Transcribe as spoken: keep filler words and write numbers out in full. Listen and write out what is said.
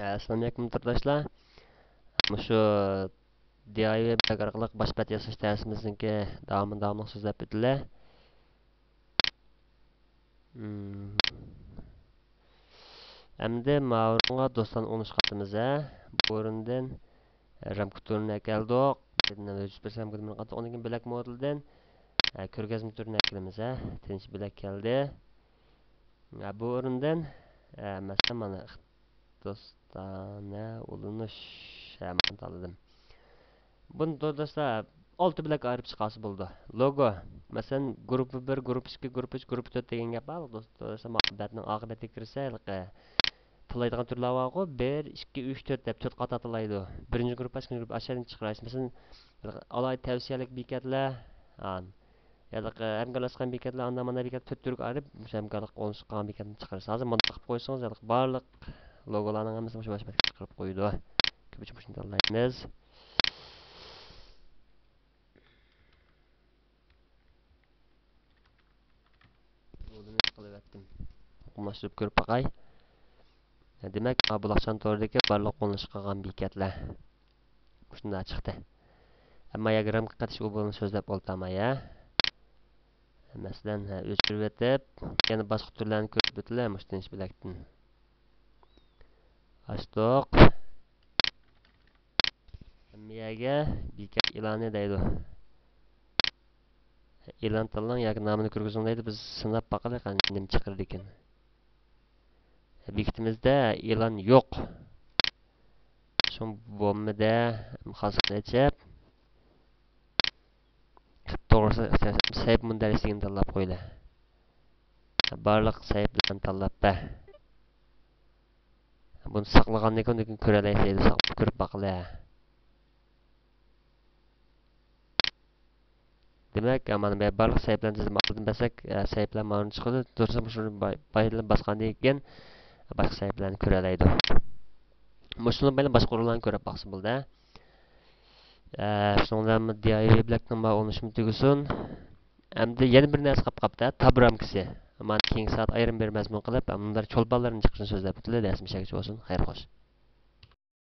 ئەسسالامۇئەلەيكۇم تورداشلار. مۇشۇ دى ئاي ۋەي بىلەك ئارقىلىق باش بەت ياساش دەرسىمىزنىڭكى داۋامىنى داۋاملىق سۆزلەپ ئۆتىلى. مم. ئەمدى ماۋۇرۇنغا دوستان ئوڭلىشىپ قاپتىمىز ھە. بۇ ئورۇندىن رامكا تورىنى ئەكەلدۇق. بىردىن يۈز پىرسەنت رامكا تورىنى قاتتىق، ئۇنىڭ كېيىن بىلەك مودېلدىن، ئە، كۆرگەزمە تورىنى ئەكىلىمىز ھە. تىنچ بىلەك كەلدى. ئە، بۇ ئورۇندىن، ئە، مەسىلەن، مانا، دوستانە ئۇلىنىش، ھە، مانا تاللىدىم. بۇنى تورداشلار ئالتە بۆلەككە ئايرىپ چىقارسا بولىدۇ. لوگو، مەسىلەن، گۇرۇپپا بىر، گۇرۇپپا ئىككى، گۇرۇپپا ئۈچ، گۇرۇپپا تۆت دېگەن گەپ بار. دوستلار، مانا بەتنىڭ ئاخىرىدىكى كىرسە، ھېلىقى تىللايدىغان تۈرلەر بارغۇ، بىر، ئىككى، ئۈچ، تۆت دەپ تۆت قاتار تىللايدۇ. بىرىنچى گۇرۇپپا، ئىككىنچى گۇرۇپپا، ئاشۇ يەردىن چىقىرايسىز. مەسىلەن، ئالاھىدە تەۋسىيەلىك بېكەتلەر، ھە، ھەمكارلاشقان بېكەتلەر، ئانداق مانداق بېكەت تۆت تۈرگە ئايرىپ، مۇشۇ ھەمكارلىق ئورۇنلىشىپ قالغان بېكەتنى چىقىرىسىز. ھازىر مۇنداق قىلىپ قويسىڭىز، ھېلىقى بارلىق لوگولارنىڭ ھەممىسىنى مۇشۇ بەتكە چىقىرىپ قويىدۇ. كۆپىنچە مۇشۇنى تاللايمىز. بۇنى قىلىۋەتتىم. ئومۇملاشتۇرۇپ كۆرۈپ باقاي. دېمەك، بۇلاقچان تورىدىكى بارلىق ئورۇنلىشىپ قالغان بېكەتلەر مۇشۇنداق چىقتى. ئەمما ياكى رامكا قېتىش ئۇ بۇنى سۆزلەپ ئولتۇرماي ھە. مەسىلەن، ھە، ئۆچۈرۈۋېتىپ، يەنە باشقا تۈرلەرنى كۆرۈپ ئۆتىلە مۇشۇ تىنچ بىلەكتىن. ئاچتۇق. ھەممە يەرگە بېكەت ئېلانى دەيدۇ. ئېلان تاللاڭ ياكى نامىنى كىرگۈزۈڭ دەيدۇ. بىز سىناپ باقىلى قېنى نېمە چىقىرىدىكىن. بېكىتىمىزدە ئېلان يوق. شۇڭا بولمىدى. خاسلىقنى ئېچىپ، توغرىسى سەھىپە مۇندەرىجىسىنى تاللاپ قويىلى. بارلىق سەھىپىلەرنى تاللاپ بەر. بۇنى ساقلىغاندىن كېيىن كۆرەلەيسىز، ساقلاپ كۆرۈپ باقىلى. دېمەك، مانا بۇ بارلىق سەھىپىلەرنى تىزىم ئالدىن بەرسەك، ئە، سەھىپىلەر مانا چىقىدۇ. تۇرسا مۇشۇنى باي-، بايلىنىپ باسقاندىن كېيىن باشقا سەھىپىلەرنى كۆرەلەيدۇ. مۇشۇنى بايلىنىپ باشقا ئورۇنلارنى كۆرۈپ باقسا بولىدۇ. ئە، شۇنىڭ بىلەن دى ئاي ۋەي بىلەكنىڭ مانا ئورۇنلىشىشى تۈگىسۇن. ئەمدى يەنە بىر نەرسە قاپقاپتۇ، تاب رامكىسى. مانا كېيىنكى سائەت ئايرىم بىر مەزمۇن قىلىپ، مۇنداق چولپانلىرىنى چىقىرىشنى سۆزلەپ ئۆتىلى. دەرسىم شەكىچە بولسۇن. خەير خوش.